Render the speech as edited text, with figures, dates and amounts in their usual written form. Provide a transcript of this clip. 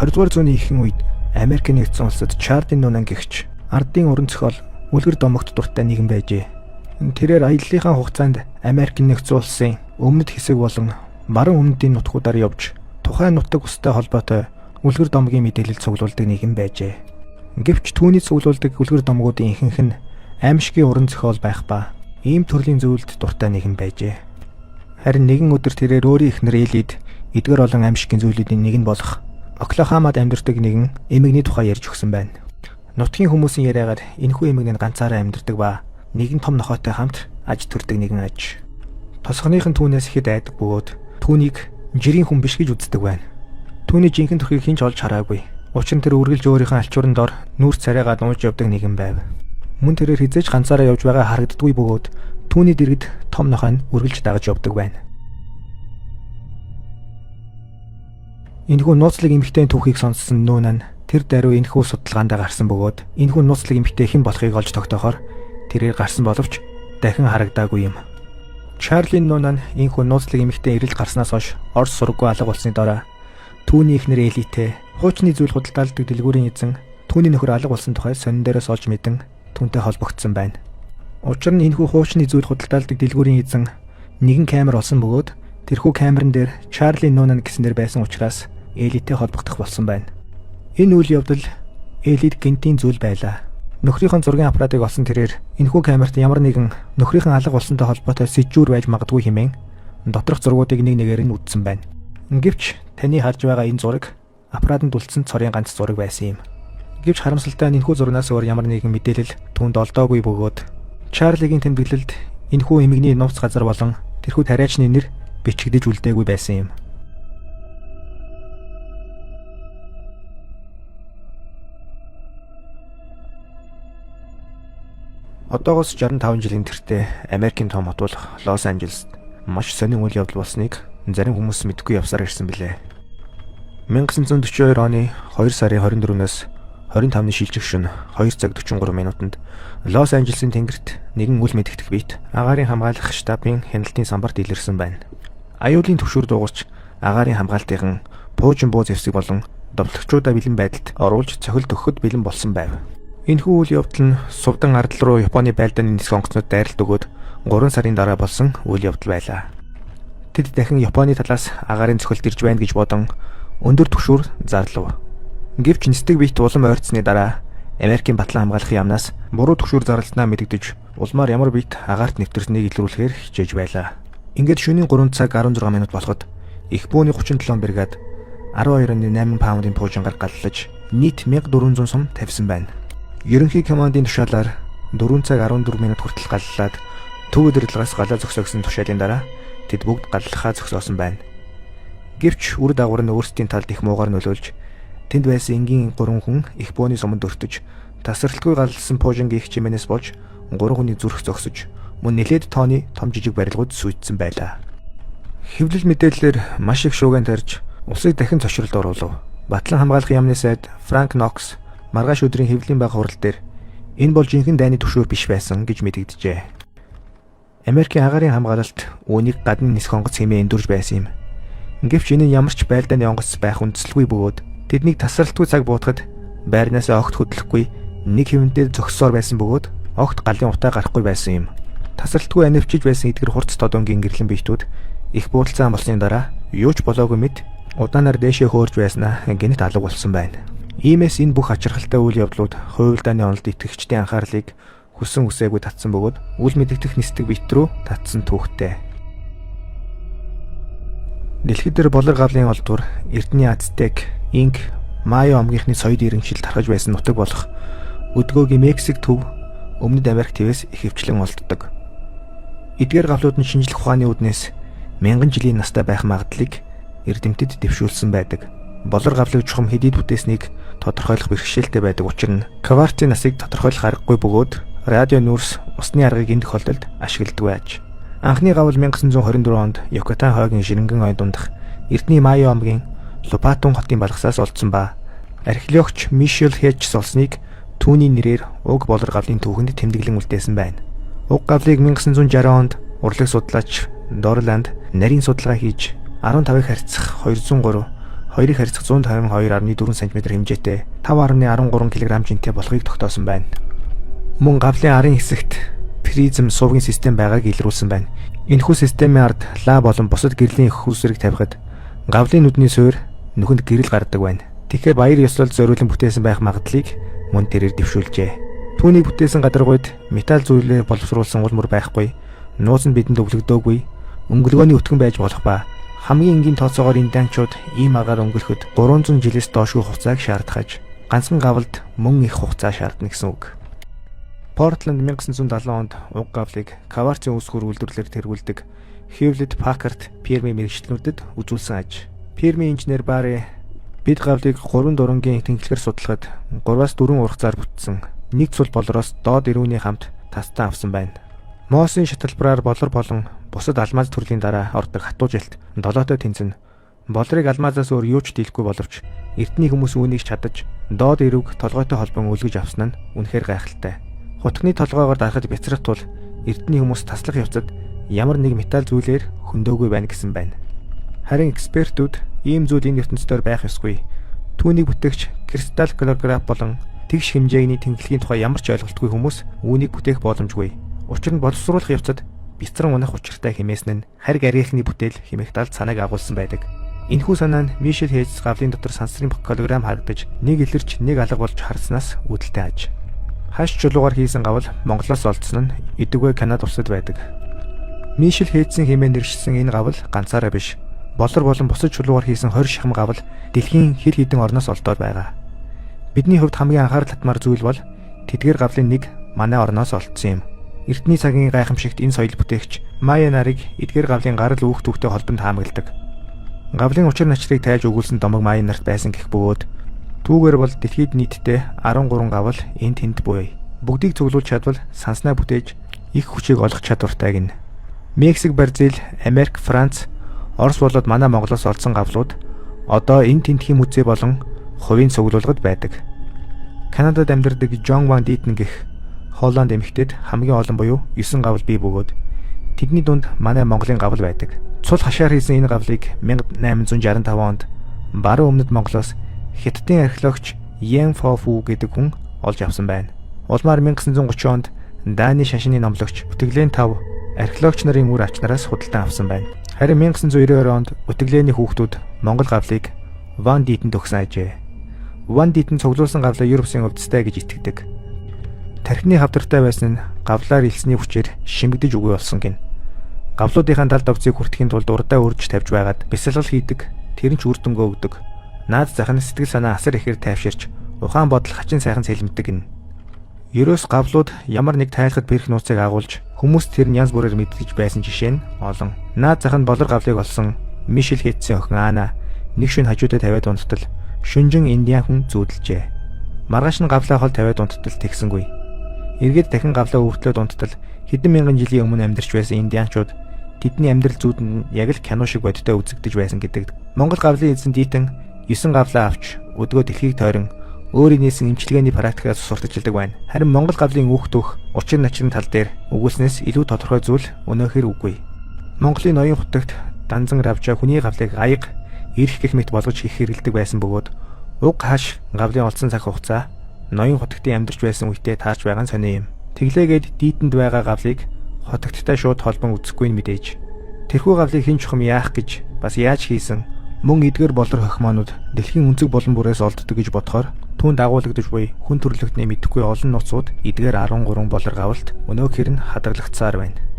20 дугаар зууны ихэнх үед Америк нэгдсэн улсад Чарли Нунан гэгч ардын уран зохиол үлгэр домогт дуртай нэгэн байжээ. Тэрээр аяллынхаа хугацаанд Америк нэгдсэн улсын өмнөд хэсэг болон баруун өмнөдийн нутгуудаар явж тухайн нутаг устай холбоотой үлгэр домгийн мэдээлэл цуглуулдаг нэгэн байжээ. Гэвч түүний цуглуулдаг үлгэр домгуудын ихэнх нь аимшигын уран зохиол байх ба ийм төрлийн зүйлд дуртай нэгэн байжээ. Харин нэгэн өдөр тэрээр өөрийн эхнэр Элид эдгээр олон аимшигын зүйлүүдийн нэг нь болох Оклахомад амьдардаг нэгэн эмэгний тухай ярьж өгсөн байна. Нутгийн хүмүүсийн яриагаар энэхүү эмэгний нь ганцаараа амьдардаг ба нэгэн том нохойтой хамт аж төрдөг нэгэн аж. Тосгоных нь түүнээс ихэд айдаг бөгөөд түүнийг жирийн хүн биш гэж үздэг байна. Түүний жинхэнэ төрхийг хэн ч олж хараагүй. Учир нь тэр үргэлж өөрийнхөө альчууран дор нүүрс царайгаа нууж явдаг нэгэн байв. Мөн тэрээр хэзээ ч ганцаараа явж байгаа харагддаггүй бөгөөд түүний дэргэд том нохой нь үргэлж дагаж явдаг байна. Энэхүү нууцлаг эмэгтэй түүхийг сонссон Нунан тэр даруй энэхүү судалгаанд гарсан бөгөөд энэхүү нууцлаг эмэгтэй хэн болохыг олж тогтоохоор тэрээр гарсан боловч дахин харагдаагүй юм. Чарли Нунан энэхүү нууцлаг эмэгтэй эрэлд гарснаас хойш Орос сургуу алга болсны дараа түүний эхнэр Элитэй хуучны зүйл худалдаалдаг дэлгүүрийн эзэн түүний нөхөр алга болсон тухай сонин дээрээс олж мэдэн түүнтэй холбогдсон байна. Учир нь энэхүү хуучны зүйл худалдаалдаг дэлгүүрийн эзэн нэгэн камер олсон бөгөөд тэрхүү камеран дээр Чарли Нунан гэсэн нэр байсан учраас Элитэй холбогдох болсон байна. Энэ үйл явдал Элид гэнтийн зүйл байлаа. Нөхрийнхөө зургийн аппаратыг олсон тэрээр энэхүү камерт ямар нэгэн нөхрийнхөө алга болсонтой холбоотой сэжүүр байж магадгүй хэмээн доторх зургуудыг нэг нэгээр нь үзсэн байна. Гэвч таны харж байгаа энэ зураг аппаратанд үлдсэн цорын ганц зураг байсан юм. Гэвч харамсалтай нь энэхүү зурнаас өөр ямар нэгэн мэдээлэл түүнд олдоогүй бөгөөд Чарлигийн тэмдэглэлд энэхүү эмэгний нууц газар болон тэрхүү тариачны нэр бичигдэж үлдээгүй байсан юм. Одоогоос 65 жилийн тэртээ Америкийн том хот болох Лос Анжелест маш сонин үйл явдал болсныг зарим хүмүүс мэдэхгүй явсаар ирсэн билээ. 1942 оны 2 сарын 24-нөөс 25-ны шилжих шөнө 2 цаг 43 минутанд Лос Анжелесийн тэнгэрт нэгэн үл мэдэгдэх биет агаарын хамгаалах штабын хяналтын самбарт илэрсэн байна. Аюулын түвшүүр дуугарч агаарын хамгаалтынхан пуужин буу зэвсэг болон довтлогчдаа бэлэн байдалд оруулж цохилт өгөхөд бэлэн болсон байв. Энэхүү үйл явдал нь сувдан ардал руу Японы байлдааны нисэх онгоцнууд дайралт өгөөд 3 сарын дараа болсон үйл явдал байлаа. Тэд дахин Японы талаас агаарын цохилт ирж байна гэж бодон өндөр түвшүүр зарлав. Гэвч нисдэг биет улам ойртсны дараа Америкийн батлан хамгаалах яамнаас буруу түвшүүр зарласнаа мэдэгдэж улмаар ямар биет агаарт нэвтэрснийг илрүүлэхээр хичээж байлаа. Ингээд шөнийн 3 цаг 16 минут болоход их бууны 37 бригад 12.8 паундын пуужингаар галлаж нийт 1400 сум тавьсан байна. Ерөнхий командын тушаалаар 4 цаг 14 минут хүртэл галлаад төв удирдлагаас галаа зогсоо гэсэн тушаалын дараа тэд бүгд галлахаа зогсоосон байна. Гэвч үр дагавар нь өөрсдийн талд их муугаар нөлөөлж тэнд байсан энгийн 3 хүн их бууны суманд өртөж тасралтгүй галлсан пуужингийн их чимээнээс болж 3 хүний зүрх зогсож мөн нэлээд тооны том жижиг барилгууд сүйдсэн байлаа. Хэвлэл мэдээллээр маш их шуугиан тарьж улсыг дахин цочролд оруулав. Батлан хамгаалах яамны сайд Франк Нокс маргааш өдрийн хэвлэлийн бага хурал дээр энэ бол жинхэнэ дайны түвшүүр биш байсан гэж мэдэгджээ. Америкийн агаарын хамгаалалт үүнийг гадны нисэх онгоц хэмээн эндүрж байсан юм. Гэвч энэ нь ямар ч байлдааны онгоц байх үндсэлгүй бөгөөд тэднийг тасралтгүй цаг буутахад байрнаасаа огт хөдлөхгүй нэг хэвэнтэй зогссоор байсан бөгөөд огт галын утаа гарахгүй байсан юм. Тасралтгүй анивчиж байсан эдгэр хурц тодонгийн гэрлэн биетүүд их буудалцаан болсны дараа юу ч болоогүй мэт удаанаар дээшээ хөөрж байснаа гэнэт алга болсон байна. Иймээс энэ бүх ачирхалтай үйл явдлууд хувилдааны онолд итгэгчдийн анхаарлыг хүссэн хүсээгүй татсан бөгөөд үл мэдэгдэх нисдэг биет рүү татсан түүхтэй. Дэлхийд дээр болор гавлын олдвор Эрдэнэ Ацтек, Инк, Майя омгийнхны соёл иргэншил тархаж байсан нутаг болох өдгөөгийн Мексик төв Өмнөд Америк твээс ихэвчлэн олддог. Эдгээр гавлууд нь шинжлэх ухааны үүднээс мянган жилийн настай байх магадлалыг эрдэмтэд дэвшүүлсэн байдаг. Болор гавлыг чухам хэдийд бүтээснийг тодорхойлох бэрхшээлтэй байдаг учир нь кварцын насыг тодорхойлох аргагүй бөгөөд радио нүүрс усны аргыг энэ тохиолдолд ашигладаг байж. Анхны гавл 1924 онд Юкатан хойгийн Жирэнгэн ой дундах Эрдэнэ Майя омгийн Лупатун хотын балгасаас олдсон ба археологч Мишель Хэтчс олсныг түүний нэрээр уг болор гавлын түүхэнд тэмдэглэн үлдээсэн байна. Уг гавлыг 1960 онд урлаг судлаач Дорланд нарийн судалгаа хийж 15-ыг харьцах 203 2-ыг харьцах 152.4 см хэмжээтэй 5.13 кг жинтэй болохыг тогтоосон байна. Мөн гавлын арын хэсэгт призм сувгийн систем байгааг илрүүлсэн байна. Энэхүү системийн ард лаа болон бусад гэрлийн хүйсрэг тавихад гавлын нүдний суурь нүхэнд гэрэл гардаг байна. Тэгэхээр баяр ёслолд зориулан бүтээсэн байх магадлалыг мөн тэрээр дэвшүүлжээ. Түүнийг бүтээсэн гадаргуйд металл зүйлээр боловсруулсан уул мөр байхгүй. Нууц нь бидэнд өглөгдөөгүй. Өнгөлгөөний өтгөн байж болох ба хамгийн энгийн тооцоогоор индианчууд ийм агаар өнгөлөхөд 300 жилээс доошгүй хугацааг шаардахаж ганцхан гавлд мөн их хугацаа шаардна гэсэн үг. Портленд 1970 онд уг гавлыг кварцын үүсгүүр үйлдвэрлэлээр тэргүүлдэг Hewlett Packard фирмын мэргэжилтнүүдэд үзүүлсэн аж. Фирмын инженер Барри бид гавлыг 3 дурангийн тэнхлэгээр судлахад 3-4 ургацаар бүтсэн. Нэг цул болроос доод эрүүний хамт тастан авсан байна. Мосын шаталбараар болор болон бусад алмаз төрлийн дараа ордог хатуу жилт долоотой тэнцэнэ. Болрыг алмазаас өөр юу ч дийлэхгүй боловч эртний хүмүүс үүнийг чадаж доод эрүүг толгойтой холбон өлгөж авсан нь үнэхээр гайхалтай. Хутганы толгоогоор дарахад бяцрах тул эртний хүмүүс таслах явцад ямар нэг металл зүйлээр хөндөөгүй байна гэсэн байна. Харин экспертүүд ийм зүйл энэ ертөнцийн байх ёсгүй. Түүнийг бүтээгч кристалл каллиграф болон тэгш хэмжээний тэнхлэгийн тухай ямар ч ойлголтгүй хүмүүс үүнийг бүтээх боломжгүй. Учир нь боловсруулах явцад бяцран унах учиртай хэмээсэн нь харь гаригийнхны бүтээл хэмээх талд санааг агуулсан байдаг. Энэхүү санаа нь Мишель Хейдс гавлын дотор сансрын килограмм харагдаж нэг илэрч нэг алга болж харснаас үүдэлтэй аж. Хаш чулуугаар хийсэн гавл Монголоос олдсон нь эдүгээ Канада улсад байдаг. Мишель Хейдсийн хэмээн нэршилсэн энэ гавл ганцаараа биш. Болор болон бусад чулуугаар хийсэн 20 шахам гавл дэлхийн хэд хэдэн орноос олдоод байгаа. Бидний хувьд хамгийн анхаарал татмаар зүйл бол тэдгээр гавлын нэг манай орноос олдсон юм. Эртний цагийн гайхамшигт энэ соёл бүтээгч Майя нарыг эдгээр гавлын гарал үүх түүхтэй холбон таамагладаг. Гавлын учир начрыг тайлж өгүүлсэн домог Майя нарт байсан гэх бөгөөд түүгээр бол дэлхийд нийтдээ 13 гавл энд тэнд буй. Бүгдийг цуглуулж чадвал санснаа бүтээж их хүчийг олох чадвартай гинэ. Мексик, Бразил, Америк, Франц, Орос болоод манай Монголоос олдсон гавлууд одоо энэ тентхийн музей болон хувийн цуглуулгад байдаг. Канадад амьдардаг Джон Ван Дитен гэх Холланд эмэгтэйд хамгийн олон буюу 9 гавл бий бөгөөд тэдний дунд манай Монголын гавл байдаг. Цул хашаар хийсэн энэ гавлыг 1865 онд баруун өмнөд Монголоос Хятадын археологч Ян Фо Фу гэдэг хүн олж авсан байна. Улмаар 1930 онд Даны шашны номлогч Үтэглээн 5 археологч нарын үр ач нараас худалдан авсан байна. Харин 1992 онд Үтэглээний хүүхдүүд Монгол гавлыг Ван Дитэнд өгсөн ажээ. Ван Дитен цуглуулсан гавлаа ер бусын увдистай гэж итгэдэг. Тархины хавдартай байсан нь гавлаар элсний хүчээр шимэгдэж үгүй болсон гин. Гавлуудынхаа далд овцыг хүртэхийн тулд урдаа үрж тавьж байгаад бясалгал хийдэг, тэр нь ч үр дүнгээ өгдөг. Наад зах нь сэтгэл санаа асар ихээр тайвширч, ухаан бодол хачин сайхан сэлэмдэг гин. Ерөөс гавлууд ямар нэг тайлахад бэрх нууцыг агуулж хүмүүс тэр нь янз бүрээр мэддэж байсан жишээ нь олон. Наад зах нь болор гавлыг олсон Мишель Хэтсийн охин Ана нэг шөнө хажуудаа тавиад унттал шүнжин индиан хүн зүүдэлжээ. Маргааш нь гавлаа хол тавиад унттал тэгсэнгүй. Эргээд дахин гавлаа өвөртлөөд унттал хэдэн мянган жилийн өмнө амьдарч байсан индианчууд тэдний амьдрал зүүдэнд нь яг л кино шиг бодиттой үзэгдэж байсан гэдэг. Монгол гавлын эзэн Дитэн 9 гавлаа авч өдгөө дэлхийг тойрон өөрийн нээсэн эмчилгээний практикаас сурталчилдаг байна. Харин Монгол гавлын үүх түүх учир начрын тал дээр өгүүлснээс илүү тодорхой зүйл өнөөхөр үгүй. Монголын ноён хутагт данзан равжаа хүний гавлыг аяга эрх гэх мэт болгож их хэрэглэдэг байсан бөгөөд уг хаш гавлын олдсон цаг хугацаа ноён хутагтын амьдарч байсан үедээ таарч байгаа нь сонио юм. Тэглээгээд Дитэнд байгаа гавлыг хутагттай шууд холбон үзэхгүй нь мэдээж. Тэрхүү гавлыг хэн чухам яах гэж бас яаж хийсэн мөн эдгээр болор хохимоонууд дэлхийн өнцөг булан бүрээс олддог гэж бодохоор түүнд дагуулгадаж буй хүн төрөлхтний мэдэхгүй олон нууцуд эдгээр 13 болор гавлт өнөөхөр нь хадгалагдсаар байна.